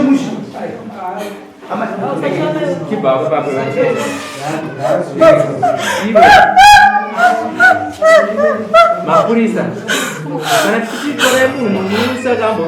Mushe mushe. Mapurisa kana tichitora munhu musa kambo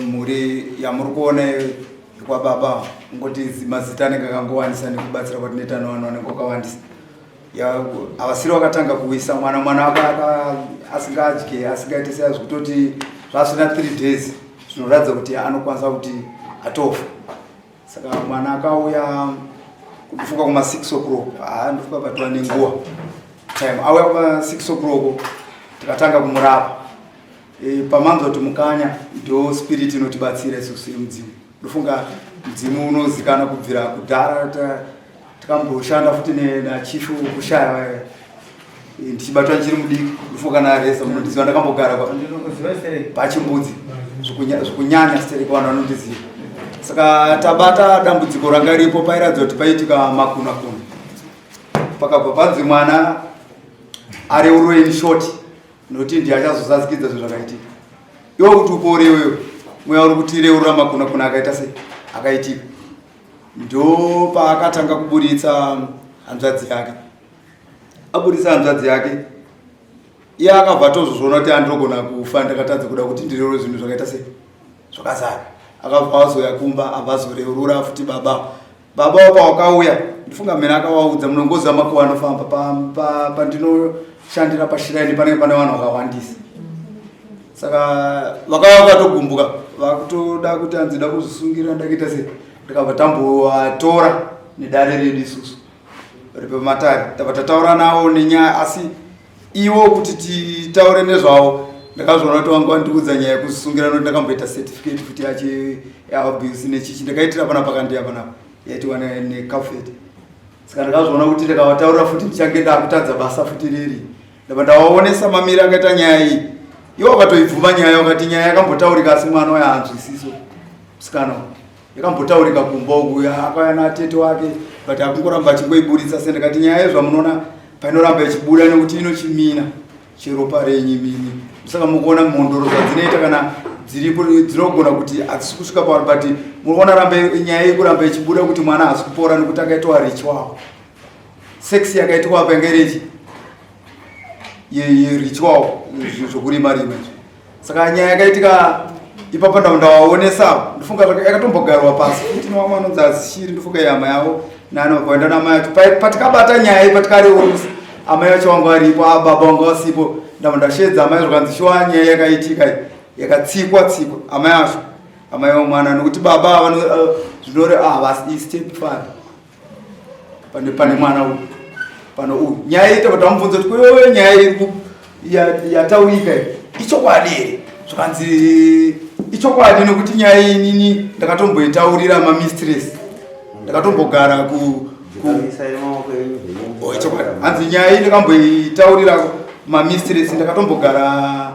Mhuri yamuri kuona yekwababa ngoti mazita anenge akangowanisa nekubatsira kwatinoita nevanhu vanenge vakawandisa. Havasiri vakatanga kuwisa mwana, mwana asingadye asingaite sei zvekutoti zvasvina 3 days zvinoratidza kuti anokwanisa kuti atofa. Saka mwana akauya kufuka kuma 6 o'clock, haa ndofuka patova nenguva time auya kuma 6 o'clock tikatanga kumurapa. E, pamanzwa kuti mukanya ndo spirit inotibatsira isusu semudzimu. Ndofunga mudzimu unozikana kubvira kudhara tikamboshanda futi nachief kushaya e, ndichibatwa ndichiri mudiki ndofunga naresa munondiziva ndakambogara pachimbudzi zvikunyanya stereki vanhu vanondiziva. Saka tabata dambudziko ranga ripo pairatidza kuti paitika makuna kuna pakabva panzi mwana areurwe in short nokuti ndiye achazozadzikidza zvinhu zvakaitika. Iwe kuti upore iwewe mweya uri kutireurura makuna kuna akaita sei akaitika. Ndo paakatanga kuburitsa hanzvadzi yake, aburitsa hanzvadzi yake iye akabva atozozviona kuti andinogona kufa ndakatadza kuda kuti ndireure zvinhu zvakaita sei zvakazara. Akabva azoya kumba abva azoreurura futi baba. Baba wapa wakauya ndifunga mhene akawaudza munongoziva makuva anofamba pandinoshandira pashiraini panenge pane vanhu vakawandisa. Saka vakauya vakatogumbuka vakutoda kuti anzi da kuzvisungira ndakaita sei ndikabva tambovatora nedare redu isusu repamatare tabva tataura navo nenyaya asi ivo kuti titaure nezvavo ndakazviona kuti vanga vandiudza nyaya yekuzvisungira nokuti ndakamboita certificate futi yacho yeabuse nechichi ndakaitira panapa kandiya panapa yaitiwa necafet saka ndakazviona kuti ndikavataurira futi ndichange ndakutadza basa futi riri ndabva ndavaonesa mamiri akaita nyaya iyi ivo vakatoibvuma nyaya vakati nyaya yakambotaurika asi mwana uyo haanzwisiso musikana yakambotaurika kumba uku akauya natete wake but akungoramba achingoiburitsa se ndikati nyaya yezvamunoona painoramba ichibuda nekuti inochimina cheropa renyu imimi saka mukuona mhondoro zvadzinoita kana dziripo dzinogona kuti hadzisi kusvika pavanhu but munoona ramba nyaya yekuramba ichibuda kuti mwana haasi kupora nekuti akaitwa ritual sex yakaitwa apa inga irichi yeritual zvokurima rima izvi saka nyaya yakaitika ipapo ndau ndawaonesa ndofunga yakatombogarwa pasi futi nevamwe vanonzi azishiri ndofunga ihama yavo nani vakaenda namai acho patikabata nyaya iyi patikareorusa amai vacho vanga varipo ababa ah, vanga vasipo ndabva ndashedza amai zvakanzi shuwa nyaya yakaitika iyi yakatsikwa tsikwa amai acho amai vamwana nokuti baba vano eh, zvinore ah, step father pane pane mwana uyu pano uyu nyaya ita kuti amubvunze kuti kwewe nyaya iri yataurika iyi ichokwadi here zvakanzi ichokwadi nokuti nyaya inini ndakatomboitaurira mamistress ndakatombogara ku oh, ichokwadi hanzi nyaya iyi ndakamboitaurira mamistress ndakatombogara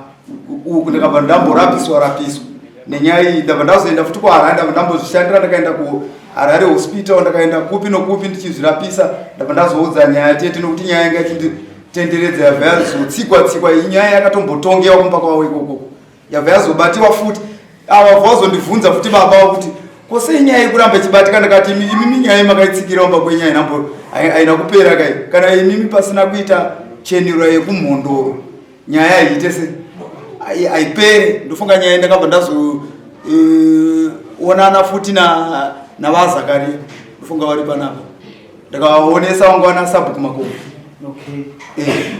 uku ndakabva ndamborapiswa rapiswa nenyaya iyi ndabva ndazoenda futi kuharare ndabva ndambozvishandira ndakaenda kuharare hospital ndakaenda kupi nokupi ndichizvirapisa ndabva ndazoudza nyaya tete nokuti nyaya yanga ichinditenderedza yabva yazotsikwa tsikwa iyi nyaya yakatombotongewa kumba kwavo ikoko yabva yazobatiwa futi ava vazondibvunza futi baba kuti ko sei nyaya ikuramba ichibatika ndakati imimi nyaya makaitsikira kumba kwenyu hainambo haina kupera kai kana imimi pasina kuita chenuro yekumhondoro nyaya haiite se haipere ndofunga nyaya ndakabva ndazoonana eh, futi navazakaria ndofunga vari panapa ndakavaonesa vanga vana sabhuku makomo okay. eh.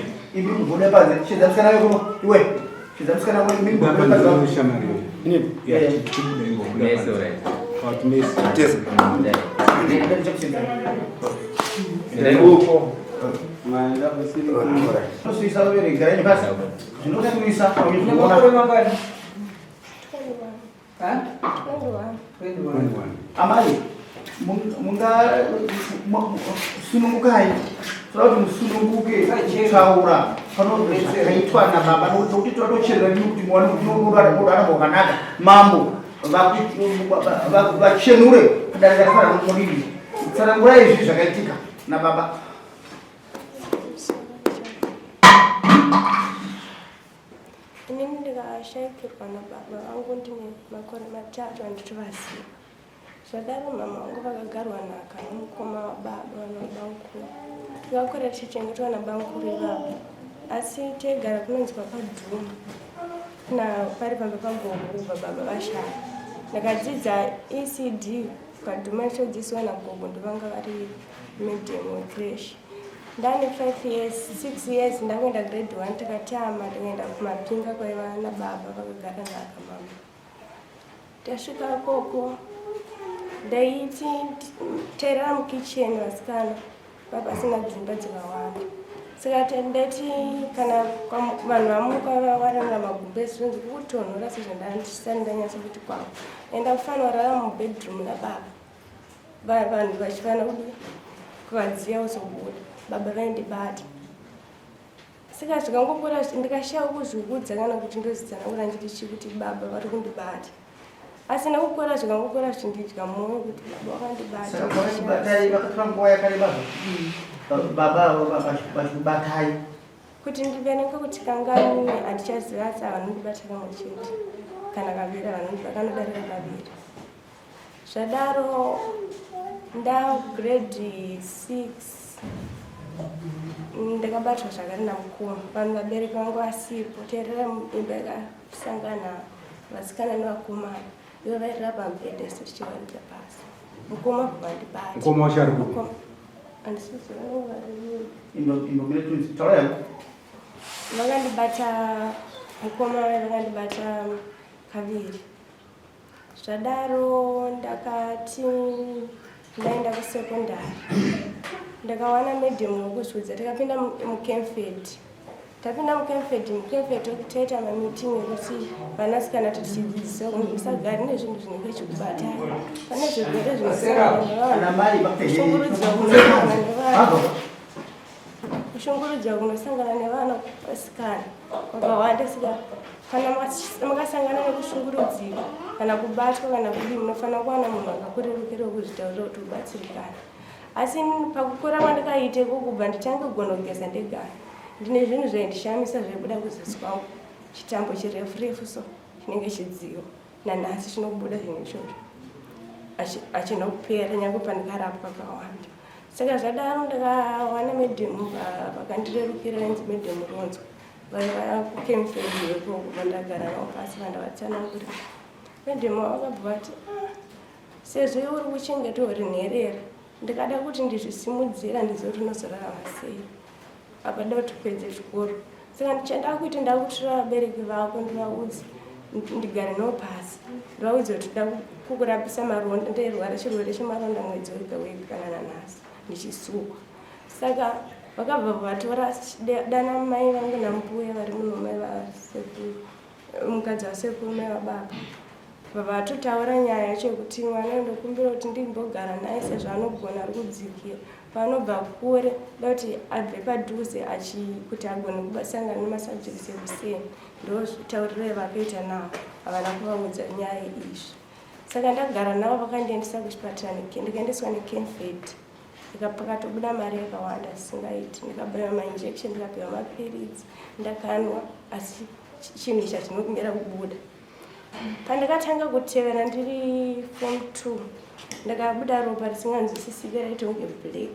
Amai, munga sunungukai, toda kuti musununguke kutaura panoitwa nababa nokuti totocherera ndini kuti muwane kuti unorarama wakanaka. Mambo vachenure padare rakafanana nomurimi. Tsanangurai izvi zvakaitika nababa. Inini ndikashaikirwa nababa vangu ndine makore 3 anditovaziva. Zvadaro mama vangu vakagarwa nhaka nomukoma wababa vanova bamukuru. Tikakura tichichengetwa nabamukuru ivavo. Asi taigara kunonzi kwaPadhuma na pari pamba pagogo kubva baba vashaya. Ndakadzidza ECD paDhuma ndichodzidziswa nagogo ndovanga vari medium wecreche. Ndane 5 years, 6 years ndakuenda grade 1 takatama tikaenda kumapinga kwaiva nababa vakagara nhaka mama. Tasvika koko ndaiti tairara mukitchen vasikana pasina dzimba dzakawanda. Saka ndaiti kana vanhu vamuka vawarara magumbezi zvinonzi kukutonhora sezvo ndandisati ndanyatsa kuti kwavo. Enda kufanira kurara mubedroom nababa. Vanhu vachifana kudi kuvadziya uzobuda baba vaindibata. Saka zvikangopora ndikashaya kuzviudza kana kuti ndozitsanangura nditi chii kuti baba vari kundibata. Asi ndakukura zvikangokura zvichindidya mwoyo kuti baba vakandibata. Saka vakakubatai vakatora nguva yakareba zvakadii baba avo vachikubatai? Kuti ndiverenge kuti kangani handichaziva asi havanondibata kamwe chete kana kaviri havanondibata kanodarika kaviri. Zvadaro nda grade 6 ndakabatwa zvakare namukoma vanhu vabereki vangu vasipo tairara imba yakasangana vasikana nevakomana ivo vairara pamubhedha isu tichivaridza pasi mukoma vandibata. Mukoma wacho ari kupi? Handisiziva vari Imbomira twins taura yako. Vakandibata mukoma vakandibata kaviri. Zvadaro ndakati ndaenda kusekondari ndakawana medium wekuzviudza tikapinda mucamfed tapinda mucamfed mucamfed toita mameeting ekuti vanasikana titichidzidzisa kuti musagari nezvinhu zvinenge chikubatai pane zvirwere zvinosangana nevanhu kushungurudzwa kunosangana nevanhu Kushungurudzwa kunosangana nevana vasikana kwakawanda saka kana makasangana nekushungurudzika kana kubatwa kana kudii munofanira kuwana munhu akakurerukira wekuzvitaurira kuti ubatsirikane. Asi pakukura kwandikaita iko kubva nditange kugona kugeza ndega ndine zvinhu zvaindishamisa zvaibuda kuzasi kwangu chitambo chirefu refu so chinenge chidziyo nanhasi chinobuda chinhu ichocho achina kupera nyange pandikarapwa kakawanda. Saka zvadaro ndakawana madam vakandirerukira vainzi madam Ronzo vaiva kuCamfed ikoko vandagara navo pasi vandavatsanangurira. Madam avo vakabva vati ah, sezvo iwe uri kuchengetwa uri nherera ndikada kuti ndizvisimudzira ndizive kuti unozorarama sei apa da kuti upedze chikoro saka chandakuita ndakutora vabereki vako ndivaudze ndigare navo pasi ndivaudze kuti da kukurapisa maronda ndairwara chirwere chemaronda mwedzi wega wega kana nanhasi ndichisukwa saka vakabva vatora dana mai vangu nambuya vari muno mai vasekuru mukadzi wasekuru mai vababa Vatotaura nyaya yacho yekuti mwana ndokumbira kuti ndimbogara naye sezvo anogona ari kudzikira paanobva kure da kuti abve padhuze kuti agone kusangana nemasubjects ekuseni ndotauriro yavakaita navo havana kuvaudza nyaya izvi saka ndagara navo vakandiendesa kuchipatara ndikaendeswa necanfed pakatobuda mari yakawanda zvisingaiti ndikabaiwa mainjection ndikapiwa mapiritsi ndakanwa asi chinhu ichi hachinokumira kubuda Pandakatanga kutevera ndiri form 2 ndakabuda ropa risinganzwisisike raita kunge black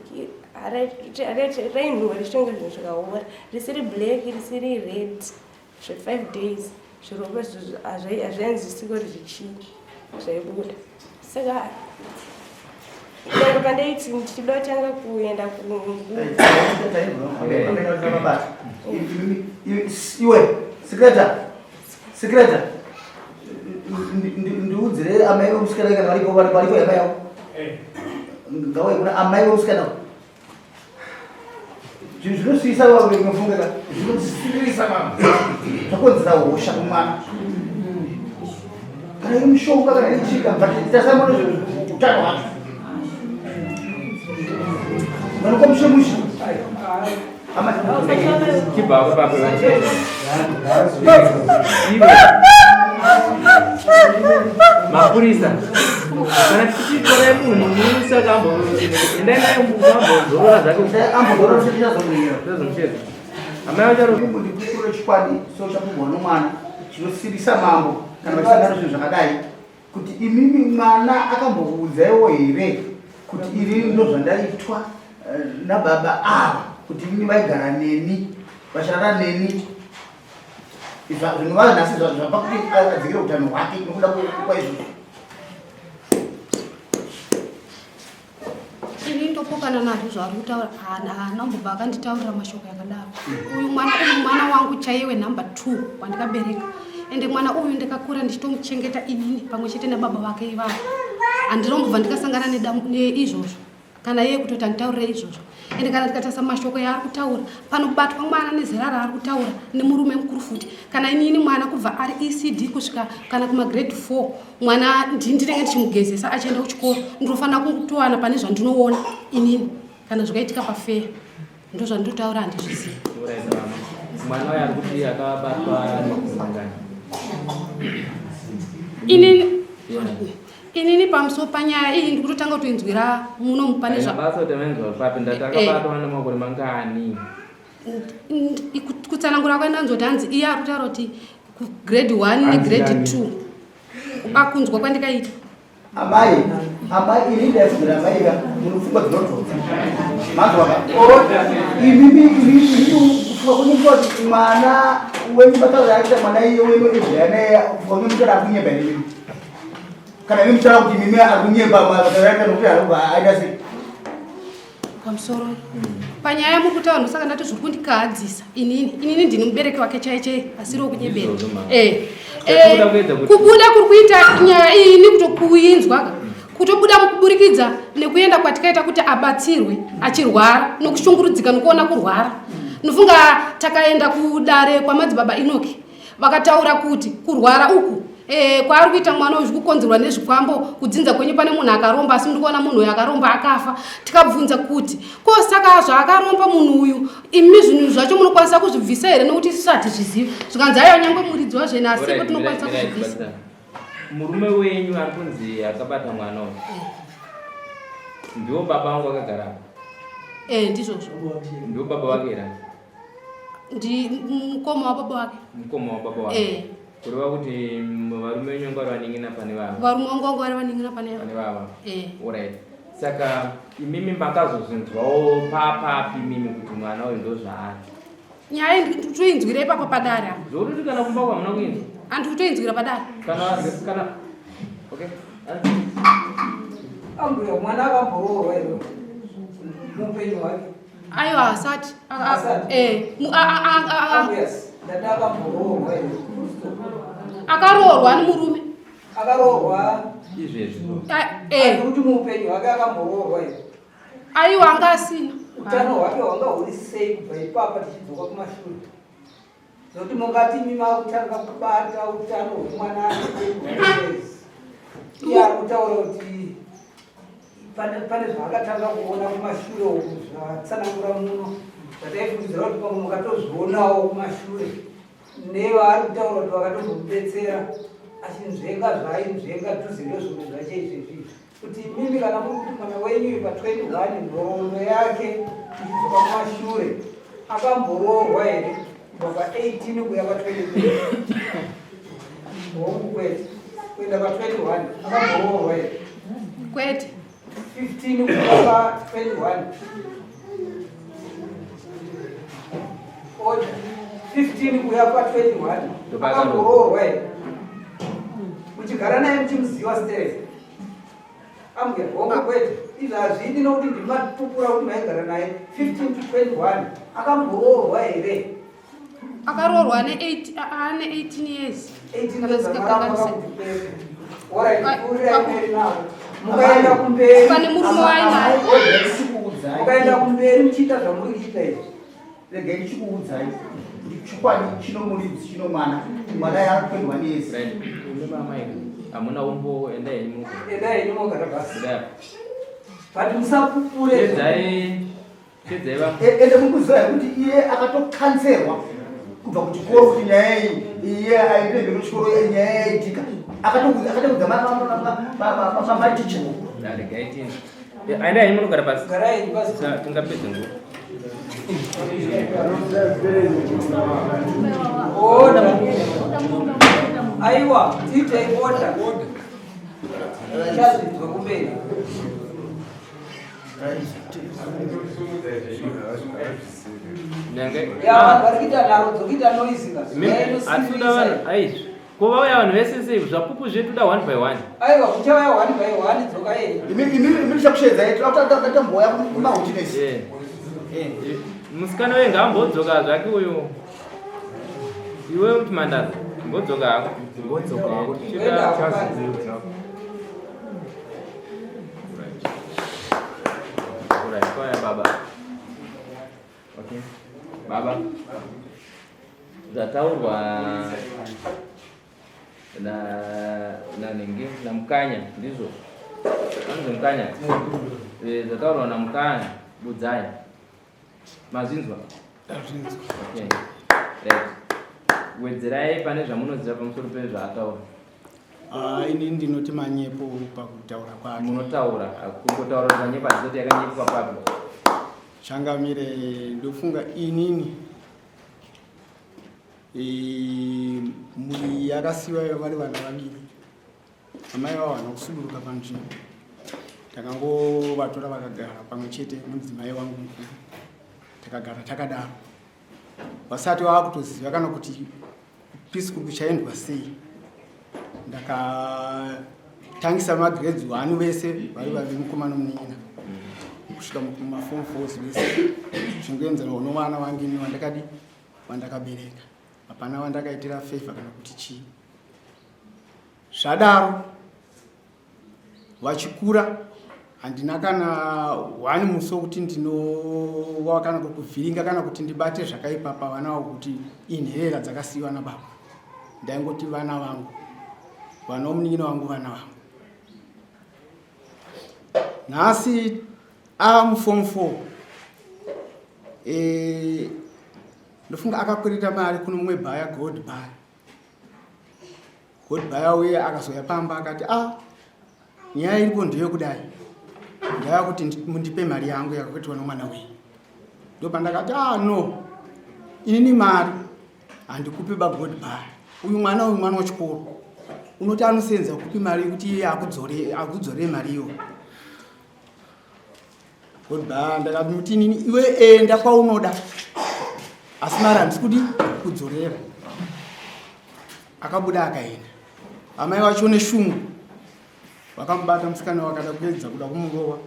rainhuwa richitonge zvinhu zvakaora risiri black risiri red zve 5 days zviropa izvozvo hazvainzwisisike kuti zvichii zvaibuda saka nyangwe pandaiti ndichida kutanga kuenda iwe secretary Secretary. Ndiudzire amai vemusikana kana varipo varipo varipo amai avo. Eh. Ngauye kuna amai vemusikana. Zvinhu zvinosiyisa vabereki mufunge ka. Zvinosiyisa mama. Zvakonzera hosha kumwana. Kana iri mishonga kana iri chika but tasamona utano hwacho. Vanoka mushe mushe. Chibva papo mapurisa kana tichitorai munhu muisa kambo endai naye ambozorora zvake Ambozorora zvake zvazomucheza amai vacharo ndikukure chikwadi so chakubwa nomwana chinosirisa mambo kana vachisangana zvinhu zvakadai kuti imimi mwana akambokuudzaiwo here kuti ini ndozvandaitwa eh, nababa ava kuti imimi vaigara neni vacharara neni zvinova nhasi zvapa kuti adzikire utano hwake nokuda kwaizvozvo ini ndopokana nazvo zvaari kutaura haana kumbobva akanditaurira mashoko yakadaro uyu mwana uyu mwana wangu chaiye wenumber two wandikabereka ende mwana uyu ndikakura ndichitomuchengeta inini pamwe chete nababa vake ivavo handinombobva ndikasangana neizvozvo kana iye kutoti anditaurire izvozvo ende kana tikatarisa mashoko yaari kutaura panobatwa mwana nezera raari kutaura nemurume mukuru futi kana inini mwana kubva ari ecd kusvika kana kumagrade 4 mwana ndinenge ndichimugezesa achienda kuchikoro ndinofanira kutowana pane zvandinoona inini kana zvikaitika pafeya ndozvandinotaura handizvizivi mwana uyo ari kuti akabatwa nekusangana inini inini pamusoro panyaya iyi ndikutotanga kutoinzwira muno pane zvabasa kuti amainzwa papi ndati eh. akabatwa nemakore mangani kutsanangura kwandanzwa kuti hanzi iye ari kutaura kuti grade 1 negrade 2 akunzwa kwandikaita Amai, amai ini ndaifungira amai ka munopfungwa dzinodhonza. Manzwa ka? Imimi imimi kufunga kwenyu kuti mwana wenyu mataura yaita mwana iye wenyu ezviyana kufunga kwenyu mutaura ari kunyemba here imimi? Kana imi mutaura kuti imimi ari kunyemba mataura yaita nokuti ari aita sei? Pamusoro panyaya yamuri kutaura ndosaka ndati zviri kundikahadzisa inini inini ndini mubereki wake chaiye chaiye asiri wekunyebera eh, eh, kubuda kuri kuita nyaya iyi ini kutokuinzwa ka kutobuda mukuburikidza nekuenda kwatikaita kuti abatsirwe achirwara nokushungurudzika nokuona kurwara nofunga takaenda kudare kwamadzibaba inoki Vakataura kuti kurwara uku eh, kwaari kuita mwana uyu zvikukonzerwa nezvikwambo kudzinza kwenyu pane munhu akaromba asi ndikuona munhu uyu akaromba akafa tikabvunza kuti ko saka zvaakaromba munhu uyu imi zvinhu zvacho munokwanisa kuzvibvisa here nekuti isusu hatizvizivi zvikanzi aiwa nyangwe muridzi wazvene asipo tinokwanisa kuzvibvisa murume wenyu ari kunzi akabata mwana uyu eh. ndiwo baba vangu vakagara apa eh, ndizvozvo ndiwo baba vake here ndi mukoma wababa wake mukoma wababa wake eh. kureva kuti varume venyu vanga vari vanin'ina pane vava varume vangu vanga vari vanin'ina pane pane vava eh. Alright saka imimi makazozvinzwawo papapi imimi kuti mwana uyu ndozvaari nyaya ndikutoinzwira ipapo padare apa zvokuti kana kumba kwamuna kuinzwa andikutoinzwira padare kana kana okay ambuya mwana akamboroorwa here muupenyu hwake Aiwa asati. Eh, akaroorwa ni murume. Akaroorwa. Izvezvi. Eh. Kuti muupenyu hwake akamboroorwa here? Aiwa anga asina. Utano hwake hwanga huri sei kubva ipapa tichidzoka kumashure? Nokuti mungati imi makutanga kubata utano hwemwana ane iye ari kutaura kuti pane zvaakatanga kuona kumashure uku zvatsanangura muno zvataifungidzira kuti pamwe mukatozvionawo kumashure nevaari kutaura kuti vakatombomubetsera achinzvenga zvaainzvenga dhuze ndozvimwe zvacho izvezvi izvi kuti imimi kana muri kuti mwana wenyu uyu pa 21 nhoroondo yake ichidzoka kumashure akamboroorwa here kubva pa 18 kuya pa 23 hongu kwete kuenda pa 21 akamboroorwa here kwete 15 kuya pa 21 order 15 kuya pa 21 akamboroorwa here muchigara naye muchimuziva stereki Ambuya, hongu kwete. Izvi hazvidi nokuti ndimapupura kuti maigara naye 15 to 21 akamboroorwa here? Akaroorwa ane 18 years. Kana zikakanganisa. Mukaenda kumberi pane murume wainaye. Mukaenda kumberi muchiita zvamuri kuita izvi. Regai ndichikuudzai chokwadi chino muridzi chino mwana mwana yakuendwa neyese. Hamuna umbo, endai henyu moga. Endai henyu moga basi. But musapupure. Edzai edzai va. Ende mukuziva here kuti iye akatokanserwa kubva kuchikoro kuti nyaya iyi iye aende mberi kuchikoro nyaya yaitika akatoudza maticha. Regai tiende. Aenda henyu munogara pasi. Garai pasi. Tingapedze nguva. Order. Aiwa, tiitei order. Chazvinzwa kumberi. Ya, vanhu vari kuita nharo dzokuita noise ka. Asuda vanhu aizvi. Ko vauya vanhu vese sei zvapupu zvedu da one by one. Aiwa, kuchauya one by one dzoka yei. Imi imi imi ndichakushedzai tamboya kumahutines. Musikana uye ngaambodzoka zvake uyo. Iwe kuti mandaza mbodzoka hako. Mbodzoka hako. Alright, kwaya baba. Okay. Baba. Zvataurwa na nanenge namukanya ndizvo. Anonzi Mukanya. Eh, zvataurwa naMukanya budzai. Mazvinzwa? Tazvinzwa. Okay. Right. Wedzerai pane zvamunoziva pamusoro pezvaataura. Ah, ini ndinoti manyepo pakutaura kwake. Munotaura, kungotaura kuti manyepo hazvoti yakanyepwa papi. Changamire, ndofunga inini e, mhuri yakasiwa vari vana vaviri amai vavo havana kusuduruka panzvimbo takangovatora vakagara pamwe chete mudzimai wangu mukuru takagara takadaro vasati vava kutoziva kana kuti preschool kuchaendwa sei ndakatangisa magrades one vese vari vaviri mukoma nomunin'ina kusvika mumafom fours vese zvingoenzana unovana vangu ini wandakadi wandakabereka hapana wandakaitira favor kana kuti chii zvadaro vachikura handina kana one musi wekuti ndinowa kana kuvhiringa kana kuti ndibate zvakaipa pavana vavo kuti inherera dzakasiyiwa nababa ndaingoti vana vangu vana vomunin'ina wangu vana vangu nhasi ava mufom four e, ndofunga akakwereta mari kuno mumwe bhaya gold bhaya gold bhaya uye akazouya pamba akati a ah, nyaya iripo ndeyekudai ndaya kuti mundipe mari yangu yakakuitiwa nomwana wenyu ndopandakati a ah, no inini mari handikupi bagold bhaya uyu mwana uyu mwana wechikoro unoti anosenza kupi mari yekuti iye akudzoree mari iyoyo Goodbye, ndakamuti inini iwe enda kwaunoda asi mari handisi kudi kudzorera. Akabuda akaenda. Amai vacho neshungu vakamubata musikana vakada kuedza kuda kumurova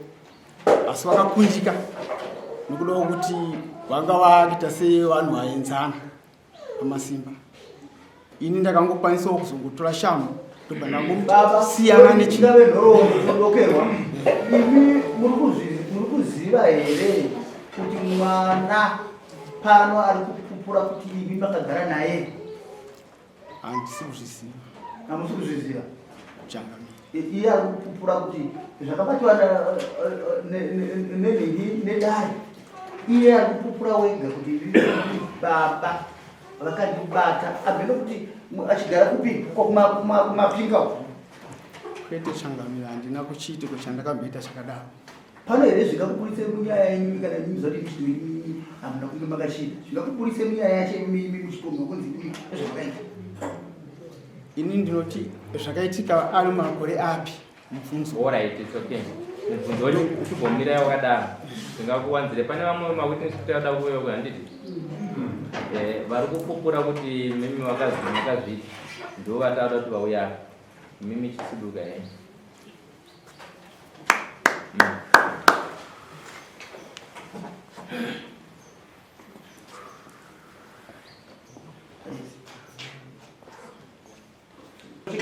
asi vakakundika nekuda kwekuti vanga vakuita sevanhu vaenzana pamasimba ini ndakangokwanisawo kuzongotora shamhu ndobva ndangosiyana nechinavenhoroondo imi muri kuziva here kuti mwana pano ari kupupura kuti imi makagara naye handisi kuzviziva hamusi kuzviziva changamire iye ari kupupura kuti zvakabatiwa nenhingi nedare iye ari kupupura wega kuti baba vakandibata abvino kuti achigara kupi kumapinga uku kwete changamire handina kuchiitiko chandakamboita chakadaro pano here zvingakuburitse munyaya yenyu kana imi zvati muchito hamuna kunge makachida zvingakuburitse munyaya yacho imi muchikomba kunzi imi zvamakaita Ini ndinoti zvakaitika ari makore api mubvunzo. Alright, it's okay. Mubvunzo wacho uchimbomira wakadaro. Ndingakuwanzire pane vamwe mawitness kuti vada kuuya uko handiti? Eh, vari kupupura kuti mimi makazviita. Ndivo vataura kuti vauya. Mimi chisuduka eh.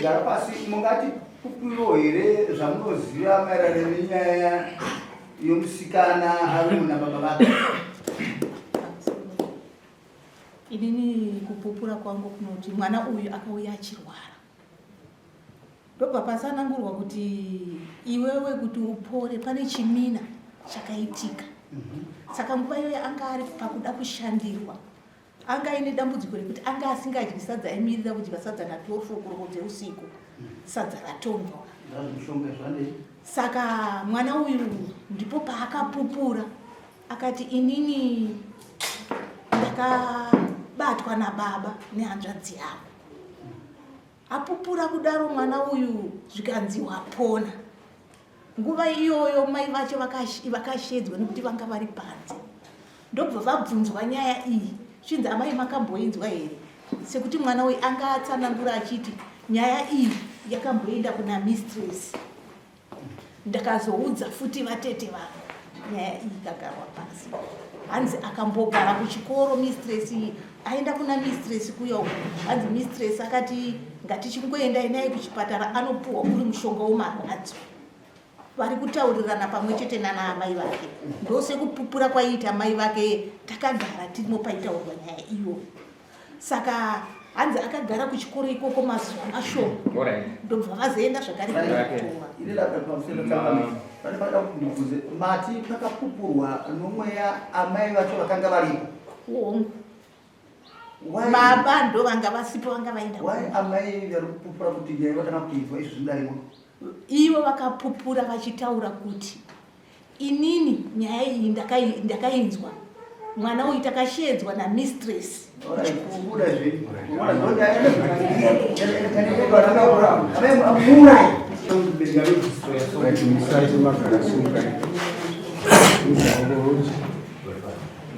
gara pasi mungati pupuro here zvamunoziva maererano nenyaya yomusikana ari muna baba vake? Inini kupupura kwangu kunoti mwana uyu akauya achirwara ndobva patsanangurwa kuti iwewe kuti upore pane chimina chakaitika. Saka nguva iyoyo anga ari pakuda kushandirwa, anga aine dambudziko rekuti anga asingadyi sadza, aimirira kudya sadza na 12 o'clock dzeusiku, sadza ratonhora. Saka mwana uyu ndipo paakapupura akati inini ndakabatwa nababa nehanzvadzi yangu. Apupura kudaro mwana uyu zvikanzi wapona. Nguva iyoyo mai vacho vakashedzwa nekuti vanga vari panze, ndobva vabvunzwa nyaya iyi, zvinzi amai makamboinzwa here? Sekuti mwana uyu anga atsanangura achiti nyaya iyi yakamboenda kuna mistress, ndakazoudza futi vatete vangu nyaya iyi ikagarwa pasi. Hanzi akambogara kuchikoro mistress iyi, aenda kuna mistress kuya uku, hanzi mistress akati ngatichingoendai naye kuchipatara anopuhwa uri mushonga wemarwadzo. Vari kutaurirana pamwe chete nana amai vake, ndosekupupura kwaiita mai vake, takagara tirimo paitaurwa nyaya iyo. Saka hanzi akagara kuchikoro ikoko mazuva mashoma, ndobva vazoenda zvakare kunotora. Mati pakapupurwa nomweya amai vacho vakanga varipo? Hongu, baba ndo vanga vasipo, vanga vaenda. Why amai vari kupupura kuti nyaya vatanga kuinzwa izvi zvidarimo? Ivo vakapupura vachitaura kuti inini nyaya iyi ndakainzwa, mwana uyu takashedzwa namistress.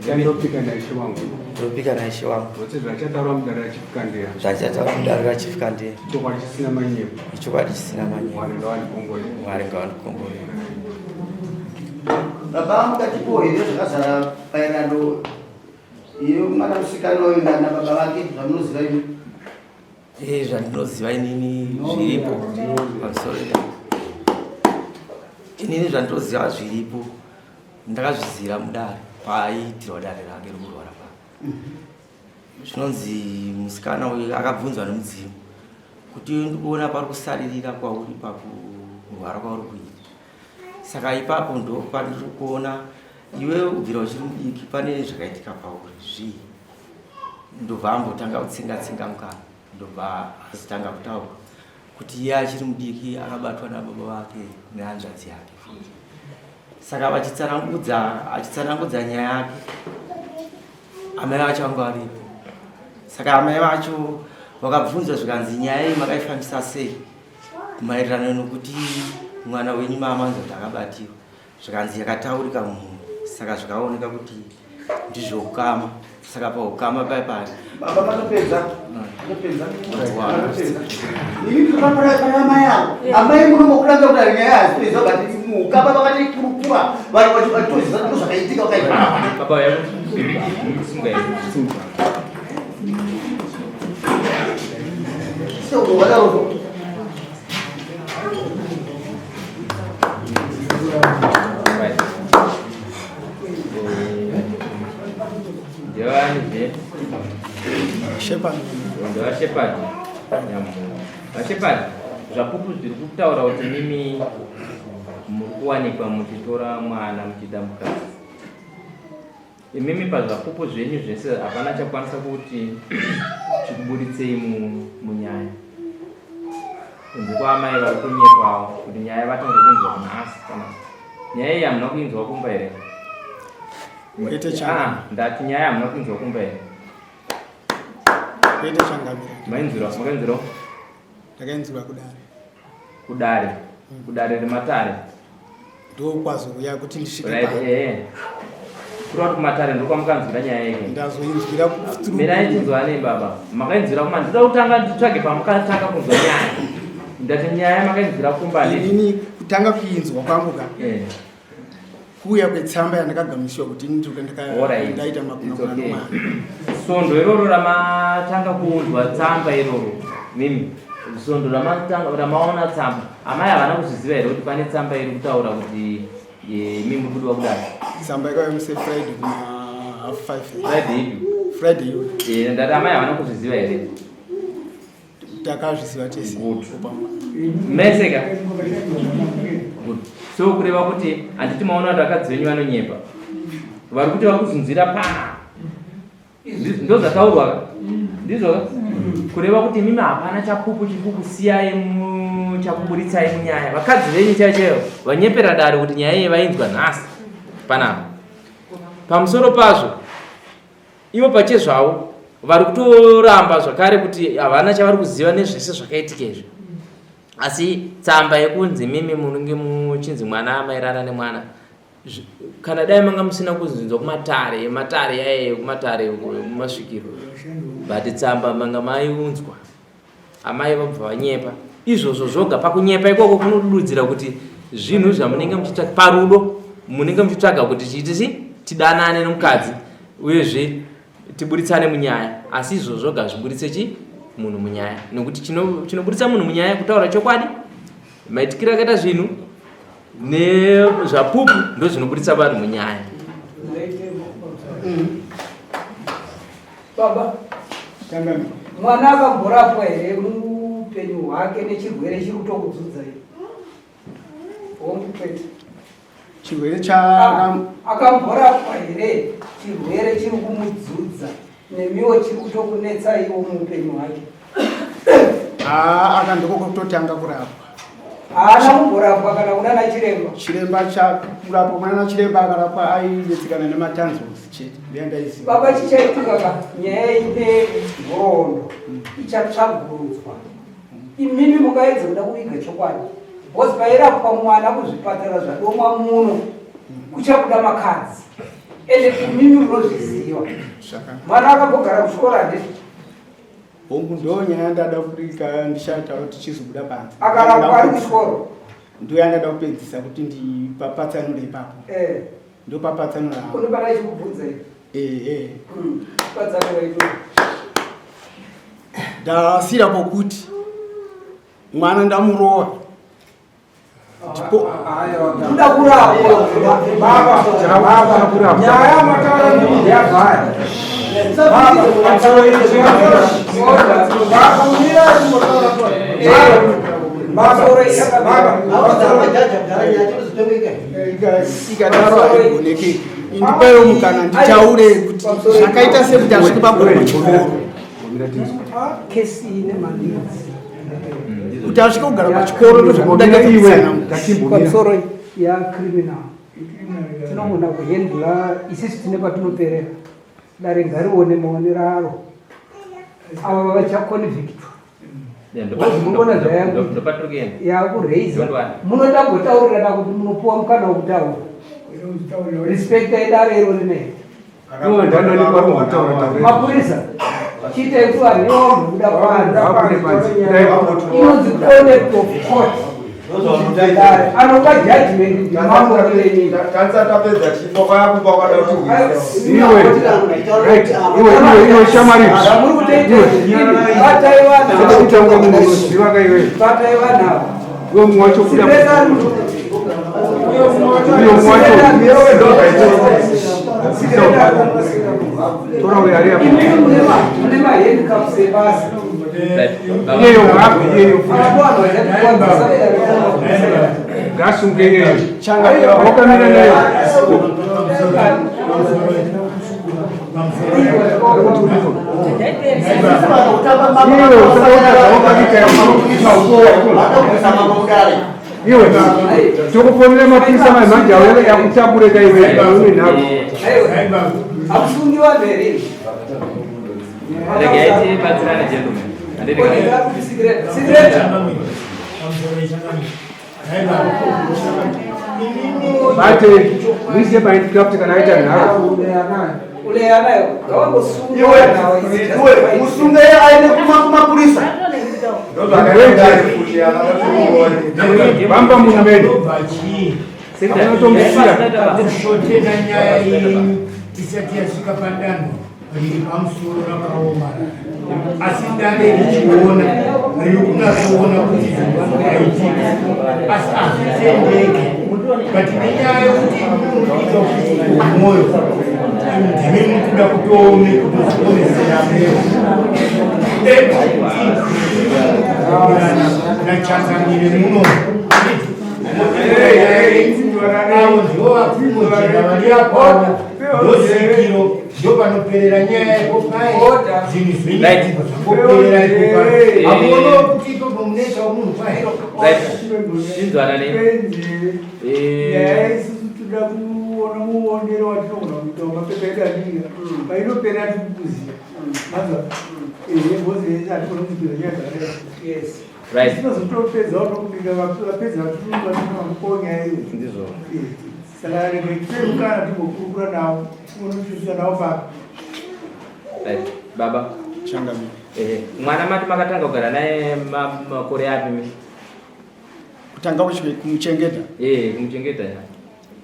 Ndopika naishe wangu. Ndopika naishe wangu. Zvose zvachataura mudare rachifikandeya. Zvachataura mudare rachifikandeya. Chokwadi chisina manyepo. Ichokwadi chisina manyepo. Mwari ngawandikomborere. Mwari ngawandikomborere. Baba mukatipo here zvakazara maererano yemwana musikana uyu nababa vake zvamunoziva imi? Eh, zvandinoziva inini zviripo pamusoro inini zvandinoziva zviripo ndakazvizira mudare paaiitirwa dare rake rekurwara pa zvinonzi musikana uyu akabvunzwa nemudzimu kuti ndikuona pari kusaririra kwauri pakurwara kwauri kuita, saka ipapo ndo pandiri kuona iwe ubvira uchiri mudiki pane zvakaitika pauri zvii. Ndobva ambotanga kutsenga tsenga mukana, ndobva azotanga kutaura kuti iye achiri mudiki akabatwa nababa vake nehanzvadzi yake futi. Saka vachitsanangudza, achitsanangudza nyaya yake, amai vacho vanga varipo. Saka amai vacho vakabvunzwa zvikanzi nyaya iyi makaifambisa sei maererano nokuti mwana wenyu maamanza kuti akabatiwa, zvikanzi yakataurika munhu, saka zvikaoneka kuti ndizvo ukama. Saka paukama pai pari baba matopedza matopedza matopedza ini ndinopapara pana amai avo amai munombokuranga kuti ari nyaya hazipedza but muukama vakatoikurukura vanhu vacho vatoziva ndo zvakaitika vakaita baba yakusunga so wadaro. Right. Ndevani zve? Shepherd. Ndeva Shepherd. Nyamuhura. VaShepherd, zvapupu zviri kutaura kuti mimi muri kuwanikwa muchitora mwana muchida mukadzi. Imimi pazvapupu zvenyu zvese hapana chakwanisa kuti chikuburitsei munyaya. Kunze kwaamai vari kunyepawo kuti nyaya vatanga kunzwa kuna asi kana nyaya iyi hamuna kuinzwa kumba here? Kwete changamire. Ah, ndati nyaya hamuna kuinzwa kumba here? Kwete changamire. Mainzwira, makainzwira? Ndakainzwira kudare. Kudare. Kudare rematare. Ndokwazouya kuti ndisvike Right, pano. eh. Kureva kuti kumatare ndokwamukanzwira nyaya yeke. Ndazoinzwira Mirai tinzwane baba. Makainzwira kuma ndinoda kutanga nditsvage pamukatanga kunzwa nyaya. Ndati nyaya makainzwira kumba ne. Inini kutanga kuinzwa kwangu ka. Eh. Kuuya kwetsamba yandakagamiswa kuti Alright. ndaita It's makunakuna okay. nomwana. Svondo iroro ramatanga kuunzwa tsamba iroro mimi Svondo ramaona tsamba, amai havana kuzviziva here kuti pane tsamba iri kutaura kuti imi muri kudiwa kudaro? Tsamba ikauya musi Friday kuma half five. Friday ipi? Friday iyoyo. Eh, ndati amai havana kuzviziva here? Takazviziva tese. Good. Mese ka? Good. So kureva kuti handiti maona kuti vakadzi venyu vanonyepa. Vari kuti vari kuzunzira pa. Ndo zvataurwa ka? Ndizvo ka? Kureva kuti imimi hapana chapupu chiri kukusiyai chakuburitsai munyaya. Vakadzi venyu chaiyo chaiyo vanyepera dare kuti nyaya iyi vainzwa nhasi panapa. Pamusoro pazvo Ivo pachezvavo vari kutoramba zvakare kuti havana chavari kuziva nezvese zvakaitika izvi. Asi tsamba yekunzi mimi munenge muchinzi mwana amairara nemwana kana dai manga musina kuzinzwa kumatare ematare yaye kumatare kumasvikiro but tsamba manga maiunzwa Amai vabva vanyepa. Izvozvo zvoga pakunyepa ikoko kunodudzira kuti zvinhu zvamunenge muchitsvaga parudo munenge muchitsvaga kuti chiite chi tidanane nomukadzi uyezve tiburitsane munyaya asi izvozvo zvoga hazviburitse chi munhu munyaya nokuti chinoburitsa munhu munyaya kutaura chokwadi maitikiro akaita zvinhu nezvapupu ndozvinoburitsa vanhu munyaya. Baba, mwana akamborapwa here muupenyu hwake nechirwere chiri kutokudzudza iyo? Hongu kwete. Chirwere cha akamborapwa here chirwere chiri kumudzudza nemiwo chiri kutokunetsa iwo muupenyu hwake? Ah, aka ndiko kutotanga kurapwa. Haana kumborapwa kana kunana chiremba. Chiremba chakurapwa kunana chiremba akarapwa aidetsekana nematanzos chete. Ndiye ndaiziva. Baba chichaitika ka nyaya ine nhoroondo ichatsvagurudzwa. Imimi mukaedza kuda kuviga chokwadi. Because pairapwa mwana kuzvipatara zvadomwa muno kuchabuda makadzi. Ende imimi munozviziva. Mwana akambogara kuchikoro handiti? Hongu ndo nyaya ndada kurika ndichataura kuti chizobuda panze. Akarapwa ari kuchikoro. Ndo yandada kupedzisa kuti ndipapatsanure ipapo. Eh. Ndopapatsanura. Unobata chikubvunza iwe. Eh eh. Patsanura iwe. Ndasira pokuti mwana ndamurova. Kuda kurapwa. Baba, nyaya mataura ndii yabhaya. Ikadaro haigoneke. Indipaiwo mukana nditaure kuti zvakaita sekuti asvike pagore pachikoro. Kesi ine maneeds. Kuti asvike kugara pachikoro ndozvakuda Pamusoro ya criminal tinogona kuhendla isisu tine patinoperera dare ngarione maonero aro ava vachaconvictwa munoona zvayakureisa munoda kutaurirana kuti munopuwa mukana wekutaura respectai dare iro rinei Mapurisa chiitai kuti vanhu ivavo kubuda panze inonzi contempt of court anopa judgment ndimambo renyi tapedza chifo kwayakupa kwada kuti iwe right iwe iwe iwe shamwari muri kutoita batai vanhu kutanga munhu unoziva ka iwe batai vanhu ava Uyo mumwe wacho kuda uyo mumwe wacho tora uyo ari apo. Mune mahandcuffs ebasa. Iyeyo ngabve iyeyo futi. Ngasunge iyeyo. Wakamira nayo. Iwe tokufonera mapurisa mai manje auya yakutabure ka iwe une nharo. Hakusungi vanhu here? Regai tibatsirane gentlemen. Handiti ka? Secret. Bate muise pahandicraft kana aita nharo. Iwe musunge aende kumapurisa. Bamba munhu mene. Unotomusiya. Kushotera nyaya yenyu isati yasvika padanho riri pamusoro rakaomarara. Asi dare richiona riri kunyatsoona kuti zvaitika asi hazvitendeke but nenyaya yekuti munoita kuti mwoyo ndimi mukuda kutoome kutozviomesera meo nachangamire muno avo ndivo vakumojena vari apo ndosikiro ndopanoperera nyaya ipo paye zvinhu zvenyu zvangoperera ipo paye hamuonawo kuti ipopo munoitawo munhu paye Chinzwanane. Nyaya isusu toda kuona muonero watinogona kuita mapepa edu adinga painoperera tikukuziva manzwa ehe bhozi hatigona kupinda nyaya dzakadai Right. tinozotopedza unokubika vapedza vatuvakupawo nyaya iyo Ndizvo. Saka rega tipe mukana timbokurukura navo unotisvitsa navo papi. Right. Baba. Changamire. Eh, mwana mati makatanga kugara naye makore api mi? Kutanga kumuchengeta? Eh, kumuchengeta ya.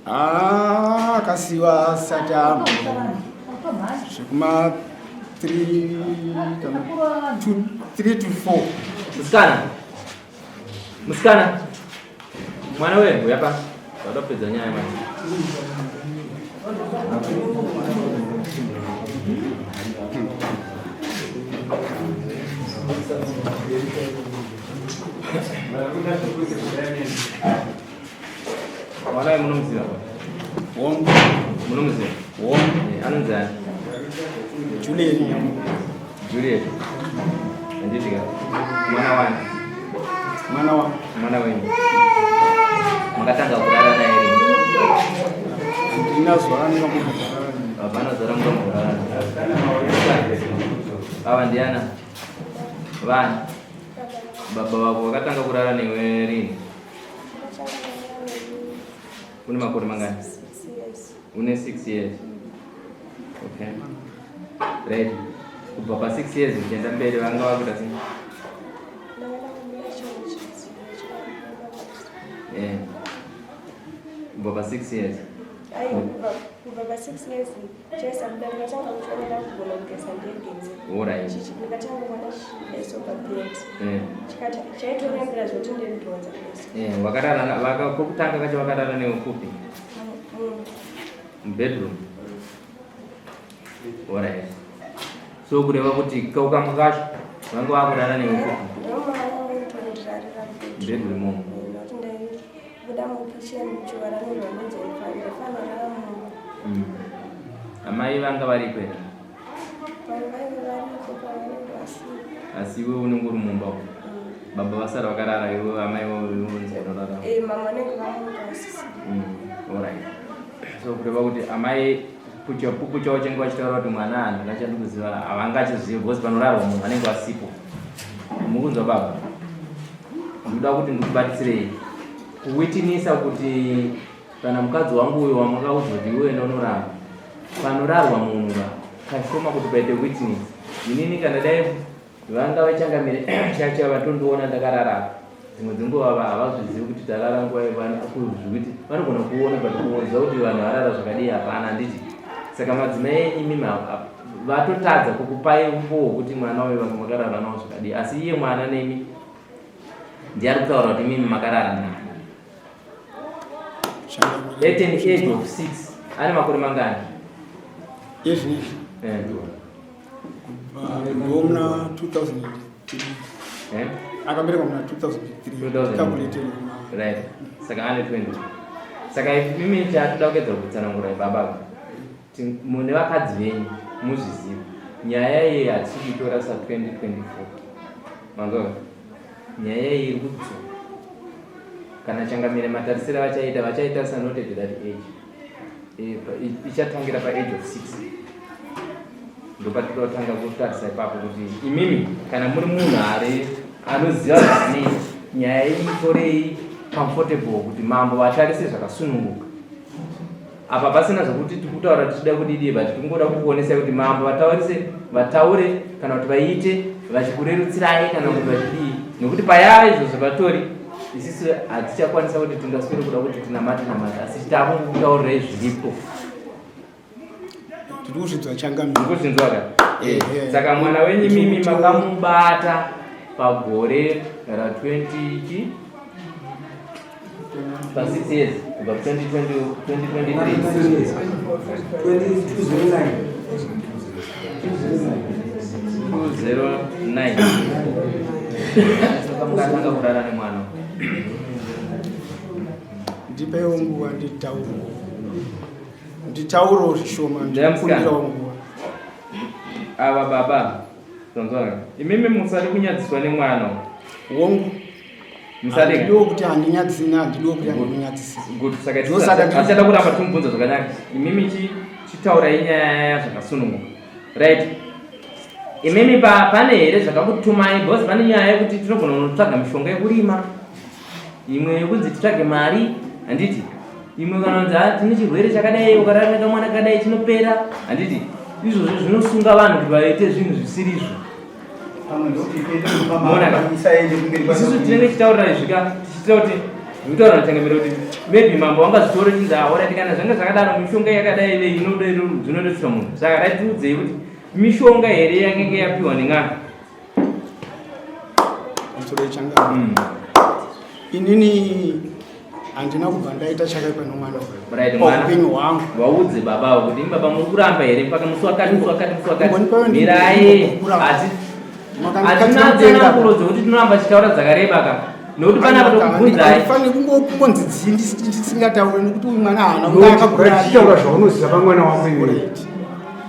Ah, akasiwa asati ambo. Zvekuma 3 kana 2 3 to 4. Musikana. Musikana. Mwana we, uya pa. Wadopedza nyaya manje. Mwana we munomuziva? Wongu. Munomuziva? Wongu. Eh, anonzi ani? Juliet. Juliet. Handiti ka? Mwana wani? Mwana wa Mwana wenyu. Makatanga kurara naye rini? Handina zuva randingambogarara naye. Hapana zuva ramungamborara naye. Ava ndiana? Vani? Baba vako vakatanga kurara newe rini? Une makore mangani? Une 6 years. Okay. Right. Kubva pa 6 years uchienda mberi vanga vakuita sei? Eh. Kubva pa 6 years. Kubva pa 6 years chaisabuda ndikatanga kutoona kugona kugeza ndegezi. Alright. Ndikatanga kuona chiso pabed. Eh. Chaitorembera zvekuti ndinodhonza beso. Eh, vakarara vaka kokutanga kacho vakarara newe kupi? Mubedroom. Alright. So kureva kuti kaukamwe kacho vanga vakurara newe kupi? Bedroom imomo. Amai vanga varipo here? Asi iwe unenge uri mumba umu. Baba vasara vakarara iwe amai vonzi vanorara. Eh, mama vanenge vamuka vasisi. Alright. So kureva kuti amai kuchapupu chavo change vachitaura kuti mwana handingachandi kuziva havangachizivi because panorarwa munhu vanenge vasipo. Mukunzwa baba? Ndikuda kuti ndikubatsirei kuwitinisa kuti Kana mukadzi wangu uyo wamakaudzwa kuti iwe enda unorara panorarwa munhu ka kashoma kuti paite witness inini kana dai vanga vachangamire chacha vatondiona ndakarara dzimwe dzenguva va havazvizivi kuti tarara nguva yekuzvikuti vanogona kuona but kuziva kuti vanhu varara zvakadii hapana handiti saka madzimai enyu imimi vatotadza kukupai umbowo hwekuti mwana uyu vanga makarara nawo zvakadii asi iye mwana nemi ndiye ari kutaura kuti imimi makarara naye At an age of 6 ane makore mangani? Izvi Eh. ndomuna 2003 Eh? akaberekwa muna 2003 2000. calculated Right. Saka ane 20. Saka mimi chatoda kuedza kutsanangura baba kuti mune vakadzi venyu muzvizive. Nyaya iyi hatisi kuitora sa 2024. Manzwa? Nyaya iyi iri kudzoka. Kana changamire matarisiro avachaita vachaita sa not at that age. Eh, ichatangira pa age of 6. Ndopatotanga kutarisa ipapo kuti imimi kana muri munhu ari anoziva zvaanoita nyaya iyi itorei comfortable kuti mambo vatarise zvakasununguka. Apa pasina zvekuti tikutaura tichida kudidii but tikungoda kukuonesai kuti mambo vataurise vataure kana kuti vaite vachikurerutsirai kana kuti vachidii nekuti payava izvozvo vatori isisu hatichakwanisa kuti tingaswere kuda kuti tinamate namate asi takungokutaurirai zviripo tiri kuzvinzwa changamire kuzvinzwa ka. Eh, saka mwana wenyu mimi makamubata pagore ra 20 chi pa 6 years kubva 2023 209 saka mukatanga kurara nemwana. Ndipewo nguva nditaure, nditaurewo zvishoma, ndikumbirawo nguva. Ava baba tonzwana, imimi musadi kunyadziswa nemwana. Wongu. Musade. Handidiwo kuti handinyadzisi, handidiwo kuti handinyadzisi. Good. Saka tichada kuramba timubvunza zvakanaka. Imimi chitaurai nyaya zvakasununguka. Right. Imimi pane here zvakakutumai, because pane nyaya yekuti tinogona kunotsvaga mishonga yekurima, imwe yekunzi titsvage mari, handiti? Imwe kana kunzi ha tine chirwere chakadai, ukarara nekamwana kadai chinopera, handiti? Izvozvo zvinosunga vanhu kuti vaite zvinhu zvisiri izvo. Isusu tinenge tichitaurira izvika tichiita kuti ndikutaura nachangamire kuti maybe mambo vangazvitore chinzi aorati kana zvanga zvakadaro mishonga yakadai nei zvinodetsera munhu. Saka ratiudzei kuti mishonga here yange yapiwa nen'anga? Inini handina kubva ndaita chakaipa nomwana upenyu hwangu. Vaudze baba avo kuti baba muri kuramba here mpaka musi wakati musi wakati musi wakati mirai, hatina tsananguro dzekuti tinoramba tichitaura dzakareba ka, nokuti panapa tokubvunzai. Fanire kungonzi dzii ndisingataure nekuti uyu mwana haana kunge akakura. Chitaura zvaunoziva pamwana wako iwe.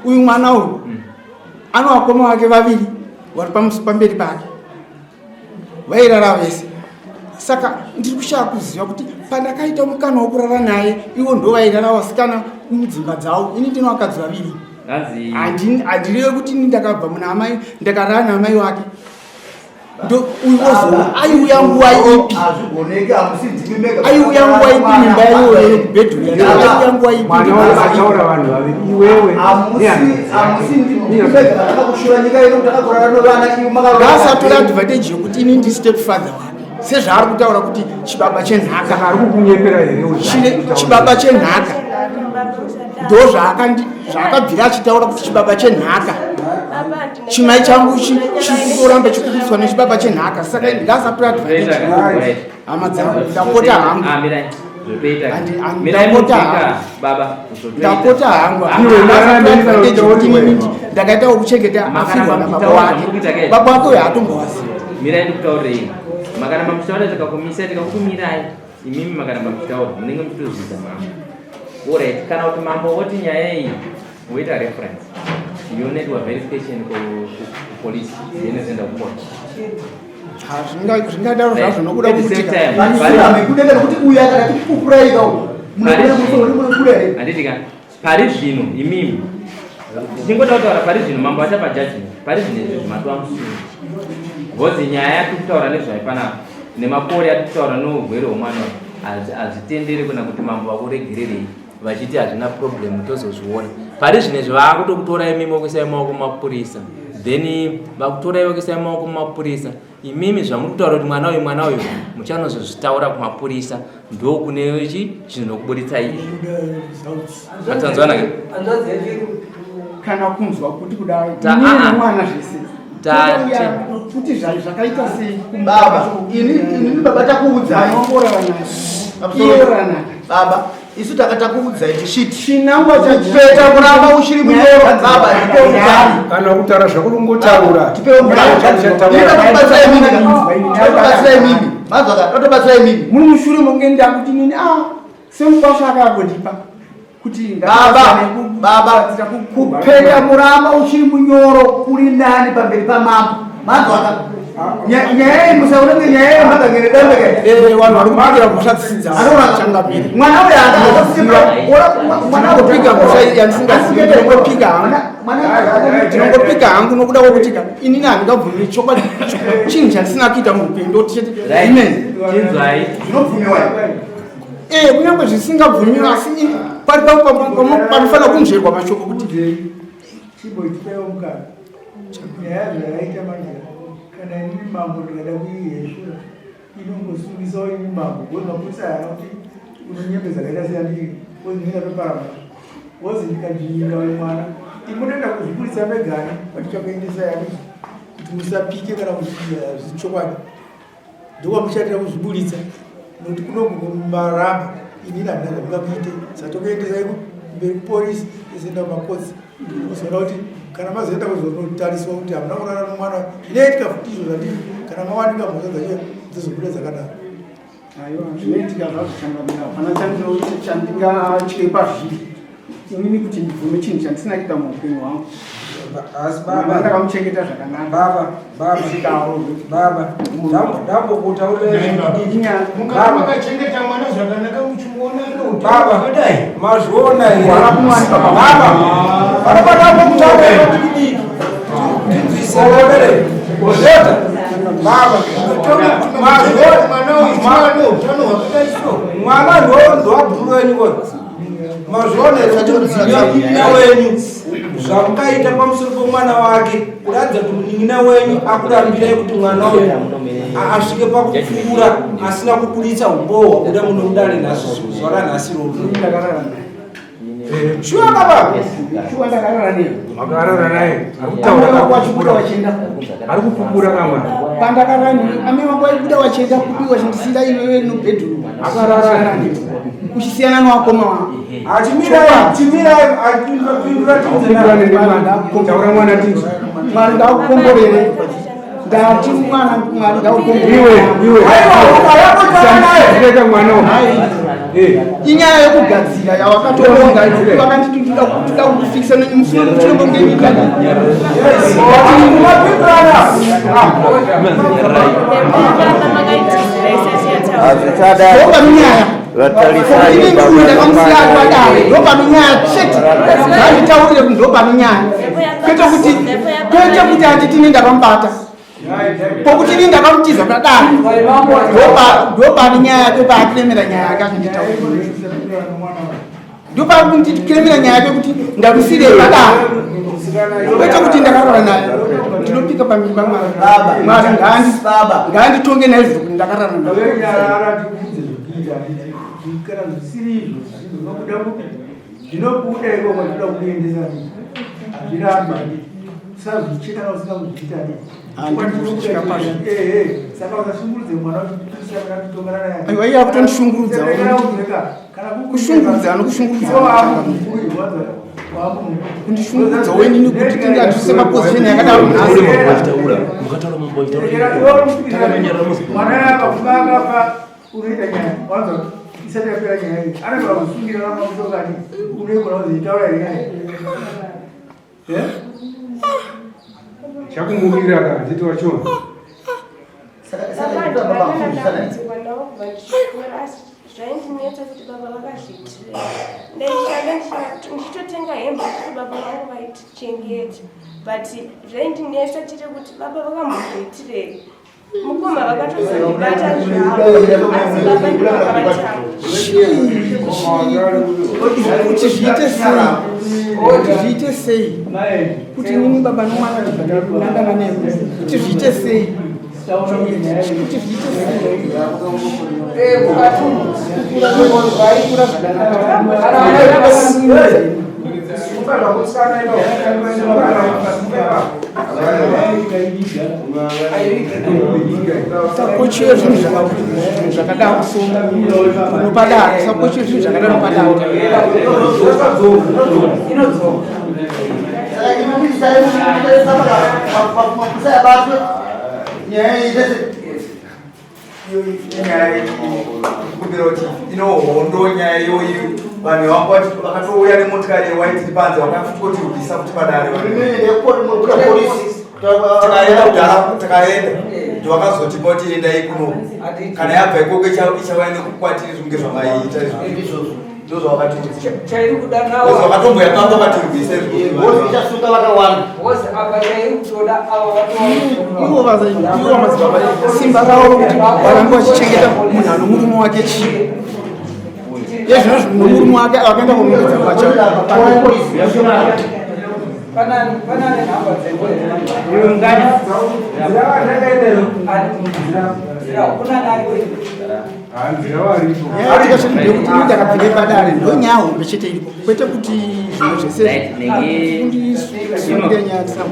Uyu mwana uyu ano vakoma vake vaviri vari pamberi pake vairara vese, saka ndiri kushaya kuziva kuti pandakaita mukana wokurara naye ivo ndo vairara vasikana mudzimba dzavo, ini ndino vakadzi vaviri. Handireve kuti ini ndakabva muna amai ndakarara naamai wake, uyu ozo aiuya nguva ipi? Aiuya nguva ipi mimba iyoyo kubhedhuru yacho aiuya nguva ipi? Mwana ataura vanhu vaviri iwewe. Ngaasatora advantage yokuti ini ndi step father wake sezvaari kutaura kuti chibaba chenhaka. Ari kukunyepera here? Chibaba chenhaka ndo zvaakabvira achitaura kuti chibaba chenhaka, chimai changu chirikuramba chikukuriswa nechibaba chenhaka, saka ndingasatora advantage. Hama dzangu, ndapota hangu, ndapota hangu, kuti inini ndakaita wokuchengeta afirwa nababa wake. Baba wake uyo haatombowaziva. Mirai ndikutaurirei. Makaramba muchitaura tikakumisai, tikakumirai imimi makaramba muchitaura munenge muchitozvidza mambo. Alright, kana kuti mambo woti nyaya iyi woita reference yonoitwa verification kupolice, then zoenda kucourt. Zvingadaro zvazvo nokuda kukutika. Nekuti uyu akada tikupupuraika. Handiti ka pari zvino imimi tichingoda kutaura pari zvino mambo achapa judgment pari zvino izvi zvimatova musungu, because nyaya yatiri kutaura nezvayo panapa nemakore atiri kutaura nourwere hwemwana hazvitenderi kuna kuti mambo vakuregererei vachiti hazvina problem tozozviona. Pari zvino izvi vaakutokutorai imimi vokuisai maoko mumapurisa, then vakutorai vokuisai maoko mumapurisa. Imimi zvamuri kutaura kuti mwana uyu mwana uyu muchanozozvitaura kumapurisa, ndokune chi chinhu izvi matanzwana. Kana kunzwa kuti kudai mwana zvese kuti zvakaita sei? Baba, inini baba takuudzai baba, isu takatakuudzai tichiti chinangwa peta kuramba uchiri munyoro baba. Kana kutaura zvakurungotaura. Tobatsirai mimi, mazwaka, totobatsirai mimi. Muri mushure monge ndakuti nini a semukwasha akagondipa kuti baba, baba, kupeta muramba uchiri munyoro kuri nani pamberi pamambo, mazwaka. Nyaya iyi musaonenge nyaya yemagangere dambe. Vanhu vari kupikira mhosva dzisidzavo. Mwana uyu mwana kupika mhosva yandisingazivi, ndinongopika hangu, ndinongopika hangu nokuda kwekuti inini handingabvumi chokwadi chinhu chandisina kuita muupenyu, ndoti chete amen. Chinzwai. Zvinobvumiwa. Kunyange zvisingabvumiwi, asi pari panofanira kunzverwa mashoko kuti Chimboitipewo mukana. Nyaya zvayaita manje, kana inini mambo ndikada kuiheshura inongosungisawo ini mambo, because mapurisa haana kuti unonyembe dzakaita seyandii, ozi ndingatopara mhosva, wozi ndikadzvinyirira uyu mwana. Imunoenda kuzviburitsa megani patichakuendesa yani kuti musapike kana kuti zvichokwadi. Ndokwamuchatira kuzviburitsa nokuti kunomaramba inini handina zvandingakuite saka tokuendesai kumberi kuporisi tozoenda kumakotsi muzoona kuti kana mazoenda kuzonotariswa kuti hamuna kurara nomwana zvinoitika futi izvo zvandii kana mawanika mhosva dzacho dzozobuda dzakadaro. Aiwa, zvinoitika zvazvo changamira, hapana chandingatye pazviri inini kuti ndibvume chinhu chandisina kuita muupenyu hwangu. Asi baba ndakamuchengeta zvakanaka. Baba, baba, baba, ndambokutaurira Mungava makachengeta mwana zvakanaka muchimuona Baba, akadai. Mazviona here? Baba, panopana kutaura diki. Ndinzwise vabereki. Ozeta. Baba, mazviona mwana uyu mwana utano hwakadai so. Mwana ndo ndo wenyu kona. Mazviona here kuti munin'ina wenyu zvamukaita pamusoro pomwana wake kuratidza kuti munin'ina wenyu akurambirai kuti mwana uyu asvike pakupfuura asina kuburitsa umbowo hwabuda muno mudare nhasi zuva ranhasi rono. Shuwa baba. Shuwa ndakarara naye. Makarara naye. Ari kutaura wachibuda wachienda. Ari kupupura kamwana. Pandakarara naye, amai vangu vaibuda wachienda kupi wachindisiya iwewe no bedroom. Akarara naye. Uchisiyana newakoma wangu. Achimirai, chimirai, apindura tinze. Taura mwana tinze. Mwari ngakukomborere. Ndati mwana Mwari ngakukomborere. Iwe, iwe. Aiwa, Rega mwana uyu. Inyaya yekugadzira yawakatoronga vakanditi toda kufikisa musunombongenyika. Ndopano nyaya inini uyu ndakamusiya ari padare, ndopano nyaya chete. Nganditaurire kuti ndopano nyaya, kwete kuti kwete kuti handiti ini ndakamubata pokuti ini ndakamutiza padare. Ndopano nyaya yake paakiremera nyaya yake achinditaurira, ndopakunditiremera nyaya yake kuti ndamusirei padare, kwete kuti ndakarara naye. Ndinopika pamberi paMwari, Mwari ngaanditonge naizvozvo kuti ndakarara naye. Nyarara tikuudze zvekuita handiti kana zvisiri izvo zvinobuda kupi zvinobuda iko kwatinoda kuendesa hazvirambi handiti usazvitye kana usina kuzviita handiti Handikuzvitya pazvo. Saka usashungurudze mwana uchitongana naye. Aiwa, iye akutondishungurudza. Kushungurudza anokushungurudza, kundishungurudza wenini kuti tingatise maposition yakadaro nhasi. Mukataura mambo achitaura takanyarara. Mwana akafunga akafa unoita nyaya wanza isati yapera nyaya iyi anogona kusungira namamutokati unoigona kuzoitaura here nyaya? Chakumukira ka handiti wachona. Baba ndakadambudziko navo kubva ndichikura, asi zvaindinetsa kuti baba vakazviitirei. Ndaishanda ndichitotenga hembe kuti baba vangu vaitichengeta, but zvaindinetsa chete kuti baba vakambozviitirei. Mukoma vakatozondibata zvavo, asi baba ndivo vakavatanga. Kuti zviite sei, kuti zviite sei kuti inini baba nomwana tibva newe, kuti zviite sei, kuti zviite sei? Kukura zvakanaka. Sakochiwe zvinhu zvakadaro so unopadaro, sakochiwe zvinhu zvakadaro padaro. Saka imi mapurisa yabatwe nyaya iyi tese. Iyo nyaya ikumbira kuti inohondo nyaya iyoyi vanhu vangu vakatouya nemotikari yewaiti panze vakafutotirwisa kuti padare. Tikaenda kudhara, takaenda ndovakazotipa kuti endai kuno kana yabva ikoko ichauya nekukwatiri zvinge zvamaiita izvozvo ndozvavakatiudza. Chairi kuda nawo. Vakatomboya pamba vatirwisa izvozvo. Ichasunga vakawanda. Wozi apa chairi kutoda ava. Ivo ivo madzibaba, simba ravo rokuti varambe vachichengeta munhu ano murume wake chii yezvino nomurume wake akaenda kunongedza pacha. Panane nhamba dzepo here? Kuna nani? Ndekuti ndakabvire padare ndonyaya hombe chete iripo kwete kuti zvimwe zvese kundisungire nyaya tisina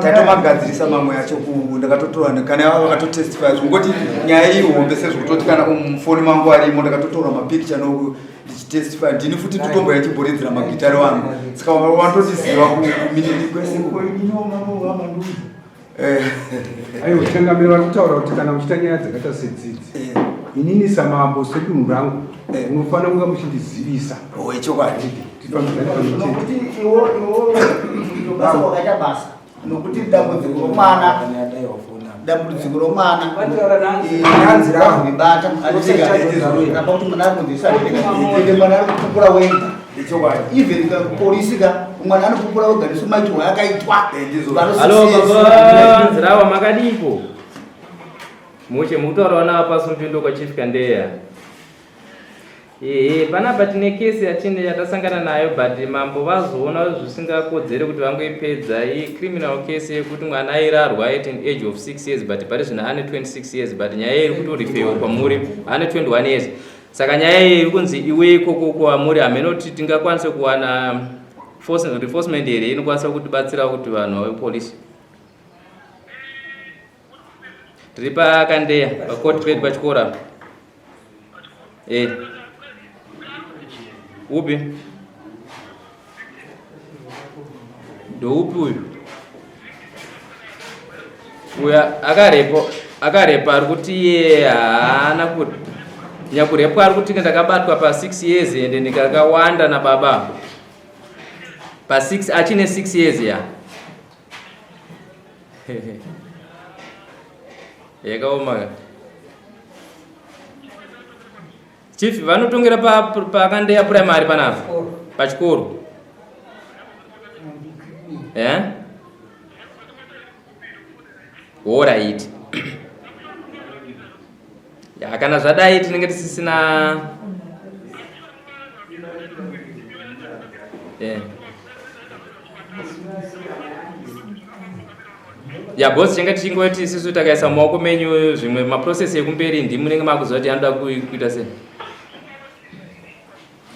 Tatomagadzirisa mamwe acho ndakatotora kana ava vakatotestify zvingoti nyaya iyi hombe sezvekutoti kana mufoni mangu arimo ndakatotora mapicture no ndichitestify ndini futi tutombo yachimboridzira magitare wangu saka vanototiziva kuminini kwese. Aiwa, changamire vari kutaura kuti kana muchiita nyaya dzakaita sedzidzi, inini samambo sedunhu rangu munofanira kunga muchindizivisa. Chokwadi. Tifambidzane pamwe chete. Nokuti iwo iwo basa wakaita basa nokuti dambudziko romwana dambudziko romwana razvibata ramba kuti mwana ari kunzisa ende mwana ari kupupura wega, even polisi ka mwana anopupura wega nesu maitirwo yakaitwa. Halo baba Nzirawa, makadiko? Mushe mukutaurawo navo paSumpindo kwaChief Kandeya. Ehe, panapa tine kesi yatine yatasangana nayo, but mambo vazoona zvisingakodzeri kuti vangoipedza. Icriminal case yekuti mwana airarwa at an age of 6 years, but pari zvino ane 26 years, but nyaya iri kutorifewa kwamuri ane 21 years. Saka nyaya iyi iri kunzi iwe ikoko kwamuri hameno kuti tingakwanise kuwana reinforcement here inokwanisa kutibatsira kuti vanhu vepolisi. Tiri paKandeya pacourt pedu pachikoro. Eh. Upi? Ndoupi uyu? Uya akarepo akarepa ari kuti iye haana kuti nyakurepwa ari kuti ndakabatwa pa 6 years ende ndikakawanda nababa pa 6 achine 6 years ya yakaoma ka. Chief vanotongera paKandeya primary panapa pachikoro, eh? Alright. Ya, kana zvadai tinenge tisisina. Ya boss, changa tichingoti isusu takaisa mumaoko menyu, zvimwe maprocess ekumberi ndi munenge makuziva kuti anoda kuita sei.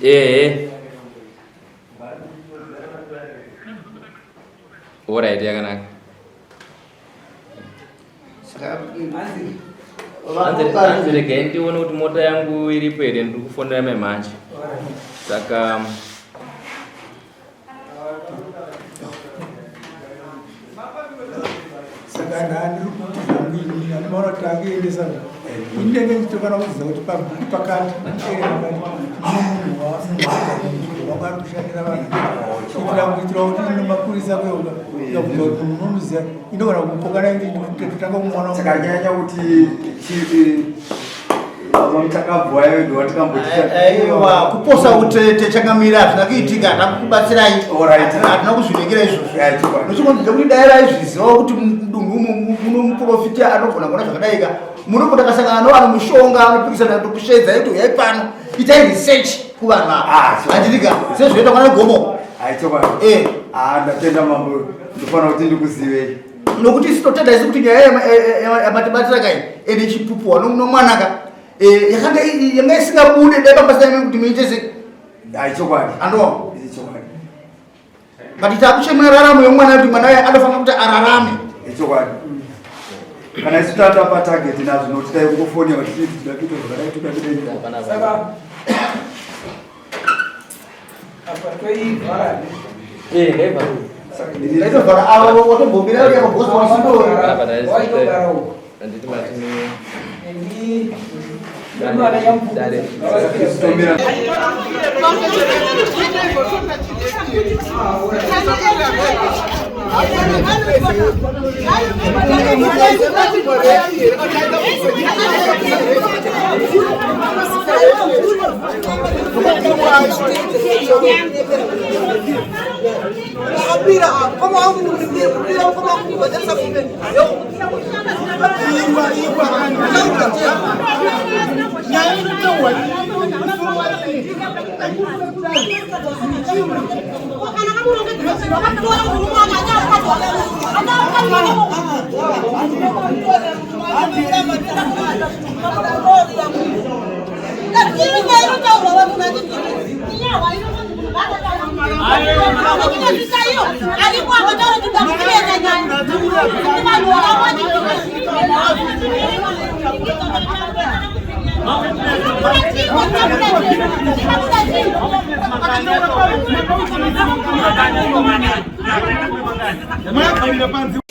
Ehe, alright, yakanaka. Hanzi regai ndione kuti mota yangu iripo here, ndiri kufonera mai manje. Saka Saka ndandiri kuti zvangu inini andimaona kuti takuendesa, ini ndenge ndichitofanira kuziva kuti pabhuku pakati ere pakati mune munhu wanga ari kushandira vanhu kuitira kuti ino mapurisa kuyeuka ikabvunza kuti munhu unomuziva, inogona kupokana totanga kumuona. Saka nyanya kuti chief vamutakabva ndo Aiwa, kuposa utete chakamira hazvina kuitika, hatina kukubatsirai, hatina kuzvivingira izvozvo. Nochikonzera kuti dai vaizvizivawo kuti mudunhu umu muno muprofita anogona kuona zvakadaika, munogona kasangana noano mushonga anopikisana tokushedza kuti uyai pano itai research kuvanhu ava, handitika sezvinoita kwana gomo. Aichokwadi. Ndatenda mambo, ndofanira kuti ndikuzivei. Nokuti isu totenda isu kuti nyaya yamatibatira kai ende ichipupuwa nomwanaka yakanga yanga isingabude dai pambasina kuti muite sei. Aichokwadi. Ando Ichokwadi. But takuchemera raramo yomwana kuti mwana uyu anofanira kuti ararame. Ichokwadi. Kana isu tata patarget nazvo nokuti dai kungofonera tichiti tida kuita zvakadai, toda kuita. Saka apa toivhara. Eh, ngaivharwe. Ndaitovhara avo watombomira kuti apa boss wasindori. Waitogara uko. Handiti matini Endi nemwana yamupfudza. Dare. Tomira. Makawira panze.